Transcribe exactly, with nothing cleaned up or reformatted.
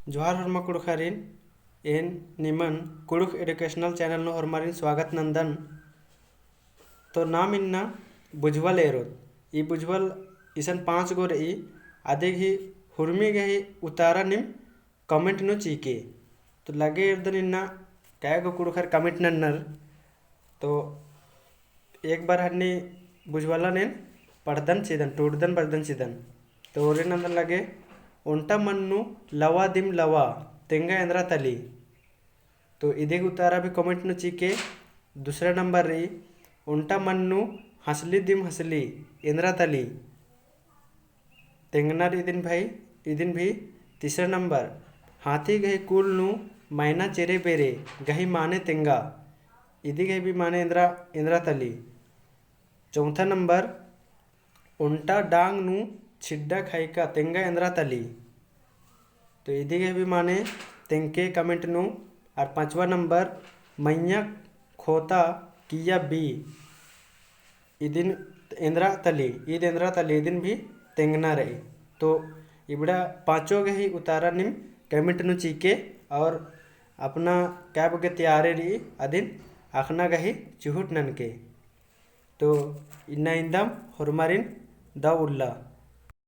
जोहार होरमा कुँड़ुख़ारिन, एन निमन कुँड़ुख़ educational channel नू होरमारिन स्वागत नन्दन। तो नाम इन्ना बुझवल एरोत। ई बुझवल इसन पाँच गो रई, अदिगही हुरमी गही उतारा नीम comment नू चिके। तो लगे एरदन इन्ना कै गो कुँड़ुख़र comment नन्नर। तो एक बार हन्नी बुझवलन एन पढ़दन चिदन, टूड़दन बजदन चिदन। तो ओरे नन्दन लगे, ओन्टा मन्नू लवा दिम लवा, तेंगा एन्दरा तली। तो इदिगही उतारा भी comment नू चिके। दूसरा नंबर रई, ओन्टा मन्नू हँसली दिम हँसली, एन्दरा तली। तेंगनर इदिन भई, इदिन भी। तीसरा नंबर, हाथी गही कुल नू मैना चेरे बेरे, गही माने तेंगा। इदिगही भी माने एन्दरा, एन्दरा तली। चौथा नंबर, ओन्टा डांग नू छिड्डा खाइका, तेंगा एन्दरा तली। तो इदिगही भी माने तेंगके comment नू। और पाँचवा नंबर, मइय्याँ खोता किय्या बी, इदिन एन्दरा तली, ईद एन्दरा तली, इदिन भी तेंगना रई। तो इबड़ा पाँचो गही उतारा नीम comment नू चिके और अपना कै बग्गे तैयारी रई अदिन अख़ना गही चिहुट ननके। तो इन्ना इन्दम होरमारिन दव उल्ला।